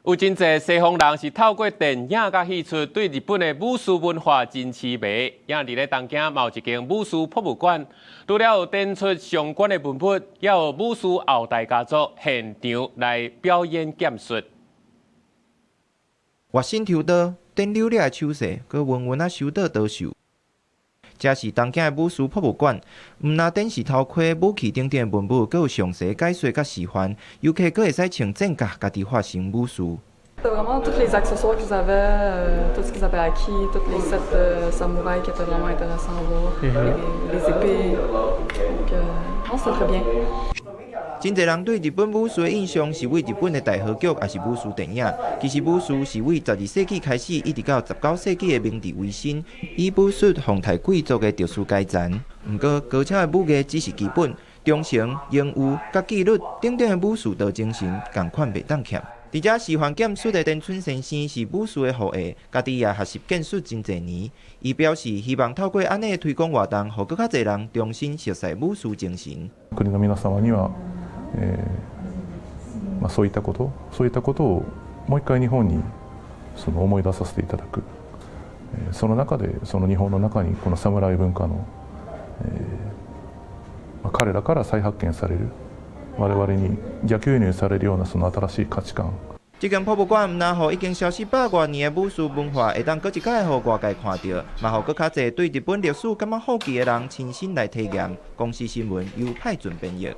有真濟西方人是透過電影佮戲劇對日本的武士文化真癡迷。也佇咧東京嘛有一間武士博物館，除了有展出相關的文物，也有武士後代家族現場來表演劍術。活身抽刀、電溜掠的手勢，閣穩穩仔收倒刀袖。這是東京的武士博物館，毋但展示頭盔、武器等等的文物，閣有詳細解說佮示範，遊客閣會使穿戰甲，家己化身武士。 Vraiment tous les accessoires qu'ils avaient, tout ce qu'ils avaient acquis, tous les sets de samouraï qui étaient vraiment intéressants à voir, les épées. Donc, non, c'était très bien. 真濟人對日本武士的印象是為日本的大和劇，抑是武士電影。其實武士是為12世紀開始，一直到19世紀的明治維新，以武術奉籴貴族的特殊階層。毋過高超的武藝只是基本，忠誠、勇於、佮紀律等等的武士道精神，仝款袂當欠。佇遮示範劍術的田村先生是武士的後裔，家己也學習劍術真濟年。伊表示希望透過按呢的推廣活動，予閣較濟人重新熟悉武士精神。国の皆様には、まあ、そういったことをもう一回日本にその思い出させていただく、その中でその日本の中にこの侍文化の、まあ、彼らから再発見される我々に逆輸入されるようなその新しい価値観。這間博物館毋但予已經消失百外年的武士文化會當閣一擺予外界看著，嘛予閣較濟對日本歷史感覺好奇的人親身來體驗。公視新聞由派准編譯。